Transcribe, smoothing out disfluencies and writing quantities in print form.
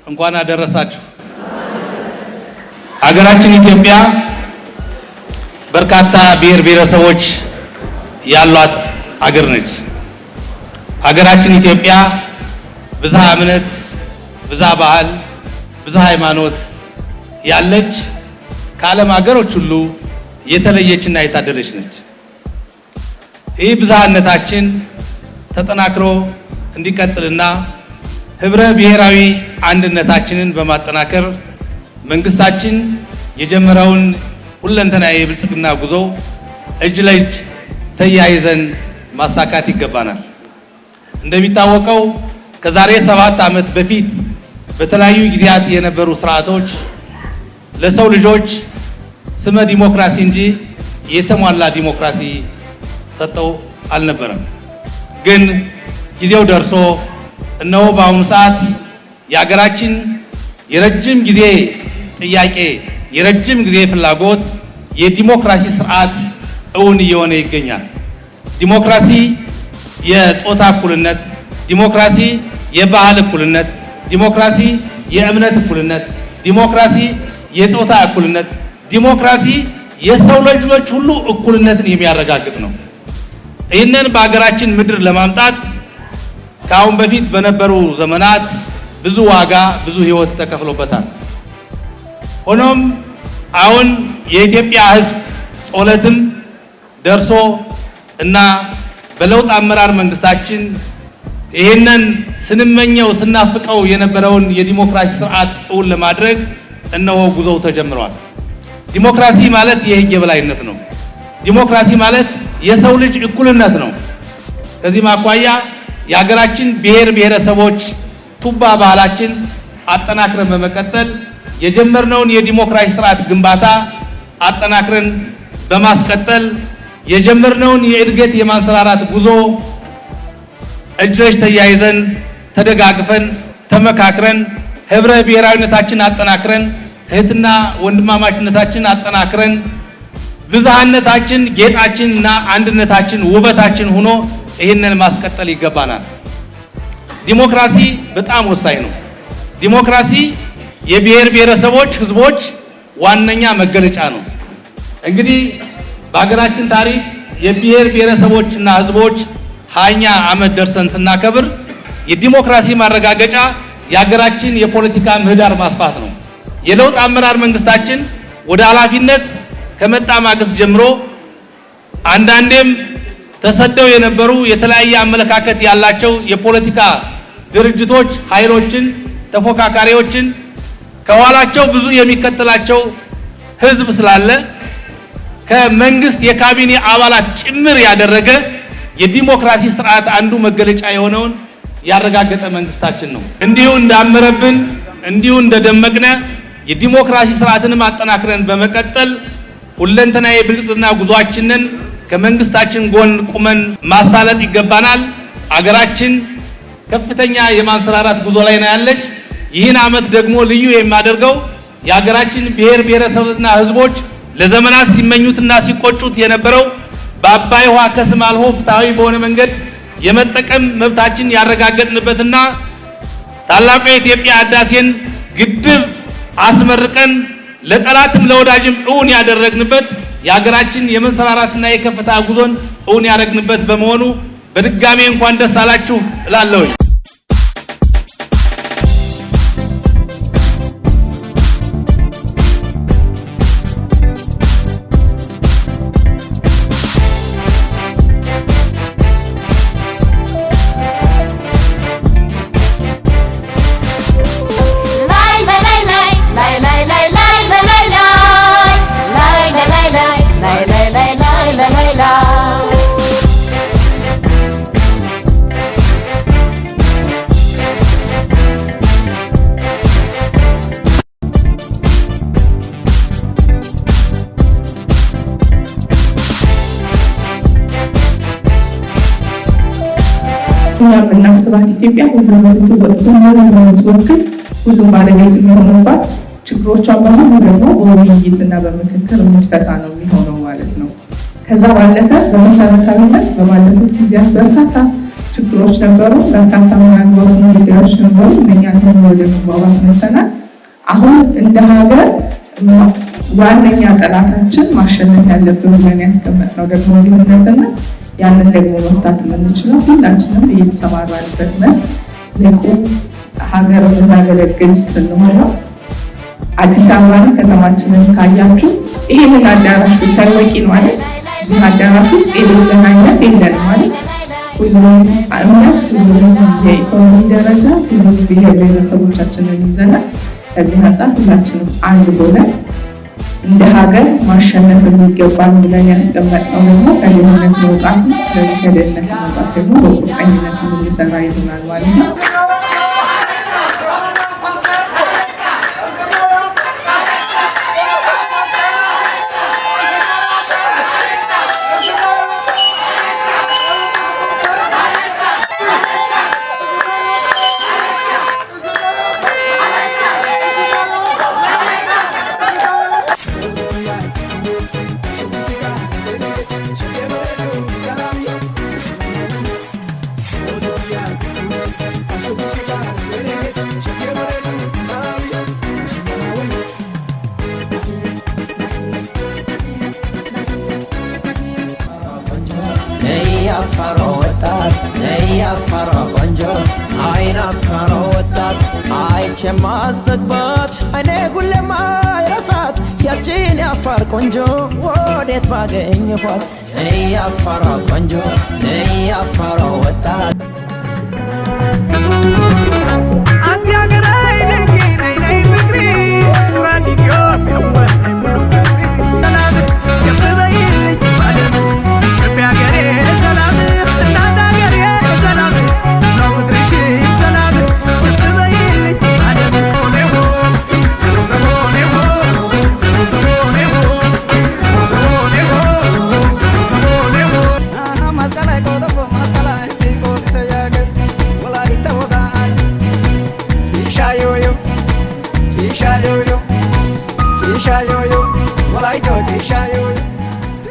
እንኳን አደረሳችሁ። ሀገራችን ኢትዮጵያ በርካታ ብሔር ብሔረሰቦች ያሏት አገር ነች። ሀገራችን ኢትዮጵያ ብዝሃ እምነት፣ ብዝሃ ባህል፣ ብዝሃ ሃይማኖት ያለች ከዓለም ሀገሮች ሁሉ የተለየችና የታደለች ነች። ይህ ብዝሃነታችን ተጠናክሮ እንዲቀጥልና ህብረ ብሔራዊ አንድነታችንን በማጠናከር መንግስታችን የጀመረውን ሁለንተናዊ የብልጽግና ጉዞ እጅ ለእጅ ተያይዘን ማሳካት ይገባናል። እንደሚታወቀው ከዛሬ 7 ዓመት በፊት በተለያዩ ጊዜያት የነበሩ ስርዓቶች ለሰው ልጆች ስመ ዲሞክራሲ እንጂ የተሟላ ዲሞክራሲ ሰጠው አልነበረም። ግን ጊዜው ደርሶ እነሆ በአሁኑ ሰዓት የሀገራችን የረጅም ጊዜ ጥያቄ፣ የረጅም ጊዜ ፍላጎት የዲሞክራሲ ስርዓት እውን እየሆነ ይገኛል። ዲሞክራሲ የጾታ እኩልነት፣ ዲሞክራሲ የባህል እኩልነት፣ ዲሞክራሲ የእምነት እኩልነት፣ ዲሞክራሲ የጾታ እኩልነት፣ ዲሞክራሲ የሰው ልጆች ሁሉ እኩልነትን የሚያረጋግጥ ነው። ይህንን በሀገራችን ምድር ለማምጣት ከአሁን በፊት በነበሩ ዘመናት ብዙ ዋጋ፣ ብዙ ሕይወት ተከፍሎበታል። ሆኖም አሁን የኢትዮጵያ ሕዝብ ጸሎትም ደርሶ እና በለውጥ አመራር መንግስታችን ይህንን ስንመኘው ስናፍቀው የነበረውን የዲሞክራሲ ስርዓት እውን ለማድረግ እነሆ ጉዞው ተጀምሯል። ዲሞክራሲ ማለት የህግ የበላይነት ነው። ዲሞክራሲ ማለት የሰው ልጅ እኩልነት ነው። ከዚህም አኳያ የሀገራችን ብሔር ብሔረሰቦች ቱባ ባህላችን አጠናክረን በመቀጠል የጀመርነውን የዲሞክራሲ ስርዓት ግንባታ አጠናክረን በማስቀጠል የጀመርነውን የእድገት የማንሰራራት ጉዞ እጅ ለእጅ ተያይዘን ተደጋግፈን ተመካክረን ህብረ ብሔራዊነታችን አጠናክረን እህትና ወንድማማችነታችን አጠናክረን ብዝሃነታችን ጌጣችንና አንድነታችን ውበታችን ሆኖ ይህንን ማስቀጠል ይገባናል። ዲሞክራሲ በጣም ወሳኝ ነው። ዲሞክራሲ የብሔር ብሔረሰቦች ህዝቦች ዋነኛ መገለጫ ነው። እንግዲህ በሀገራችን ታሪክ የብሔር ብሔረሰቦችና ህዝቦች 20ኛ ዓመት ደርሰን ስናከብር የዲሞክራሲ ማረጋገጫ የሀገራችን የፖለቲካ ምህዳር ማስፋት ነው። የለውጥ አመራር መንግስታችን ወደ ኃላፊነት ከመጣ ማግስት ጀምሮ አንዳንዴም ተሰደው የነበሩ የተለያየ አመለካከት ያላቸው የፖለቲካ ድርጅቶች ኃይሎችን፣ ተፎካካሪዎችን ከኋላቸው ብዙ የሚከተላቸው ህዝብ ስላለ ከመንግስት የካቢኔ አባላት ጭምር ያደረገ የዲሞክራሲ ስርዓት አንዱ መገለጫ የሆነውን ያረጋገጠ መንግስታችን ነው። እንዲሁ እንዳመረብን እንዲሁ እንደደመቅነ የዲሞክራሲ ስርዓትንም አጠናክረን በመቀጠል ሁለንተናዊ የብልጽግና ጉዟችንን ከመንግስታችን ጎን ቁመን ማሳለጥ ይገባናል። አገራችን ከፍተኛ የማንሰራራት ጉዞ ላይ ነው ያለች። ይህን ዓመት ደግሞ ልዩ የሚያደርገው የሀገራችን ብሔር ብሔረሰብና ህዝቦች ለዘመናት ሲመኙትና ሲቆጩት የነበረው በአባይ ውሃ ከስም አልፎ ፍትሃዊ በሆነ መንገድ የመጠቀም መብታችን ያረጋገጥንበትና ታላቁ የኢትዮጵያ ህዳሴን ግድብ አስመርቀን ለጠላትም ለወዳጅም እውን ያደረግንበት የሀገራችን የመንሰራራትና የከፍታ ጉዞን እውን ያደረግንበት በመሆኑ በድጋሜ እንኳን ደስ አላችሁ እላለሁኝ። ላይ ላይ ላይ ላይ ላይ ላይ ላይ ላይ ላይ ላይ ላይ ላይ ላይ ላይ ላይ ላይ ላይ ላይ ላይ። እኛ የምናስባት ኢትዮጵያ ሁሉም የምትወክል፣ ሁሉም ባለቤት የሚሆኑባት፣ ችግሮቿን በሙሉ ደግሞ በውይይትና በምክክር የምትፈታ ነው የሚሆነው ማለት ነው። ከዛ ባለፈ በመሰረታዊነት በባለፉት ጊዜያት በርካታ ችግሮች ነበሩ፣ በርካታ የማያግባቡ ጉዳዮች ነበሩ። እነኛን ሁሉ ወደ መግባባት መጥተናል። አሁን እንደ ሀገር ዋነኛ ጠላታችን ማሸነፍ ያለብን ብለን ያስቀመጥነው ደግሞ ድህነትና ያንን ደግሞ መፍታት የምንችለው ሁላችንም እየተሰማራንበት መስክ ንቁ ሀገር የምናገለግል ስንሆን ነው። አዲስ አበባን ከተማችንን ካያችሁ ይሄንን አዳራሽ ብታይ በቂ ነው አይደል? እዚህ አዳራሽ ውስጥ የሌለን አይነት የለንም ማለት ሁሉም እምነት፣ ሁሉም የኢኮኖሚ ደረጃ፣ ሁሉም ብሔር ብሔረሰቦቻችንን ይዘናል። ከዚህ አንጻር ሁላችንም አንድ ሆነን እንደ ሀገር ማሸነፍ የሚገባን ብለን ያስቀመጥነው ደግሞ ከድህነት መውጣት ነው። ስለዚህ ከድህነት መውጣት ደግሞ በቁርጠኝነት የምንሰራ ይሆናል ማለት ነው። አፋሮ ወጣት ነይ አፋሮ ቆንጆ አይን አፋሮ ወጣት አይቼ ማልጠግባት አይኔ ሁሌም አይረሳት ያቺን የአፋር ቆንጆ ወዴት ባገኘኋት ነይ አፋሮ ቆንጆ ነይ አፋሮ ወጣት። አንቲ ሀገራይ ደንጌ ነይ ነይ ፍቅሪ ኩራት ኢትዮጵያ ነይ ሙሉ ክብሪ ሰላም የምበይልኝ ባለም ኢትዮጵያ ሀገሬ ሰላም እናት ሀገሬ ሰላም ነው ምድርሽ ሰላም የምበይልኝ ባለም ኔዎ ሰሞኔዎ ሰሞኔዎ ሰሞኔዎ ሰሞኔዎ።